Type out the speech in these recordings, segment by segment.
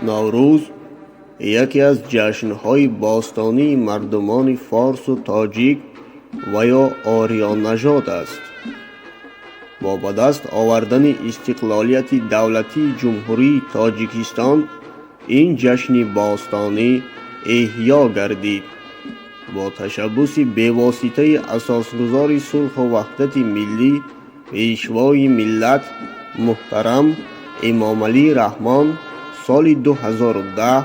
Наврӯз яке аз ҷашнҳои бостонии мардумони форсу тоҷик ва ё ориённажод аст. Бо ба даст овардани истиқлолияти давлатии Ҷумҳурии Тоҷикистон ин ҷашни бостонӣ эҳё гардид. Бо ташаббуси бевоситаи Асосгузори сулҳу ваҳдати миллӣ, Пешвои миллат муҳтарам Эмомалӣ Раҳмон соли 2010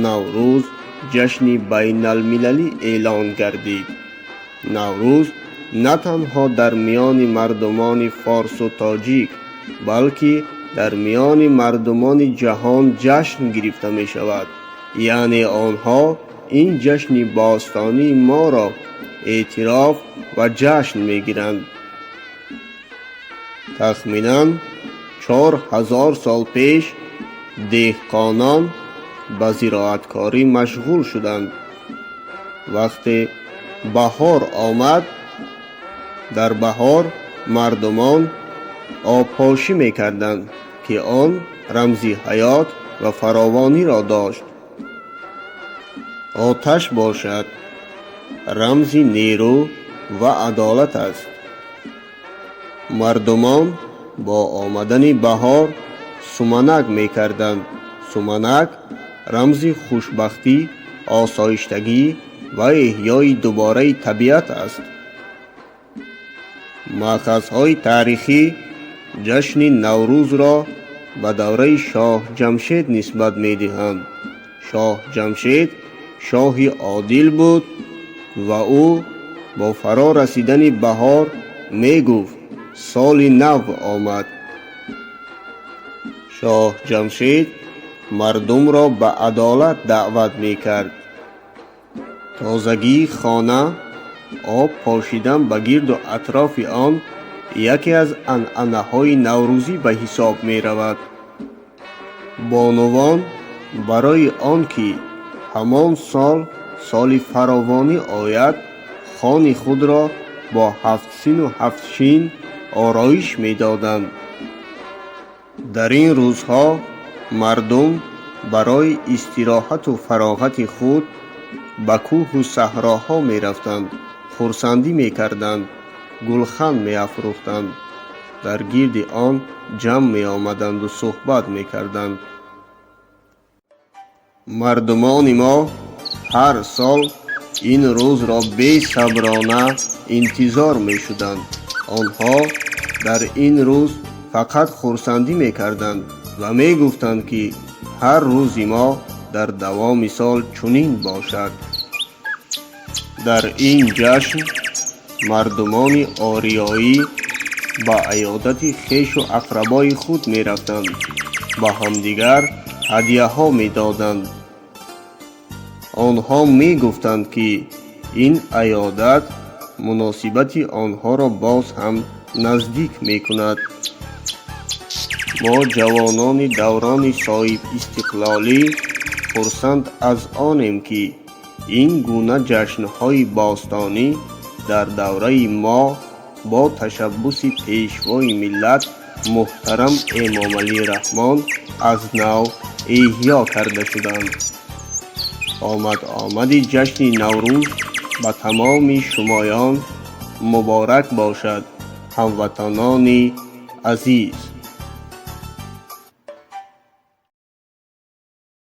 Наврӯз ҷашни байналмилалӣ эълон гардид. Наврӯз на танҳо дар миёни мардумони форсу тоҷик, балки дар миёни мардумони ҷаҳон ҷашн гирифта мешавад. Яъне онҳо ин ҷашни бостонии моро эътироф ва ҷашн мегиранд. Тахминан 4000 сол пеш деҳқонон ба зироаткорӣ машғул шуданд. Вақте баҳор омад, дар баҳор мардумон обпошӣ мекарданд, ки он рамзи ҳаёт ва фаровониро дошт. Оташ бошад, рамзи нерӯ ва адолат аст. Мардумон бо омадани баҳор суманак мекарданд. Суманак рамзи хушбахтӣ, осоиштагӣ ва эҳёи дубораи табиат аст. Маъхазҳои таърихӣ ҷашни Наврӯзро ба давраи Шоҳ Ҷамшед нисбат медиҳанд. Шоҳ Ҷамшед шоҳи одил буд ва ӯ бо фаро расидани баҳор мегуфт: «Соли нав омад». Шоҳ Ҷамшед мардумро ба адолат даъват мекард. Тозагии хона, об пошидан ба гирду атрофи он яке аз анъанаҳои наврӯзӣ ба ҳисоб меравад. Бонувон барои он ки ҳамон сол соли фаровонӣ ояд, хони худро бо ҳафтсину ҳафтшин ороиш медоданд. Дар ин рӯзҳо мардум барои истироҳату фароғати худ ба кӯҳу саҳроҳо мерафтанд, хурсандӣ мекарданд, гулхан меафрӯхтанд, дар гирди он ҷамъ меомаданду суҳбат мекарданд. Мардумони мо ҳар сол ин рӯзро бесаброна интизор мешуданд. Онҳо дар ин рӯз фақат хурсандӣ мекарданд ва мегуфтанд, ки ҳар рӯзи мо дар давоми сол чунин бошад. Дар ин ҷашн мардумони ориёӣ ба аёдати хешу ақрабои худ мерафтанд, ба ҳамдигар ҳадияҳо медоданд. Онҳо мегуфтанд, ки ин аёдат муносибати онҳоро боз ҳам наздик мекунад. Мо, ҷавонони даврони соҳибистиқлолӣ, хурсанд аз онем, ки ин гуна ҷашнҳои бостонӣ дар давраи мо бо ташаббуси Пешвои миллат муҳтарам Эмомалӣ Раҳмон аз нав эҳё карда шуданд. Омад омади ҷашни Наврӯз ба тамоми шумоён муборак бошад, ҳамватанони азиз.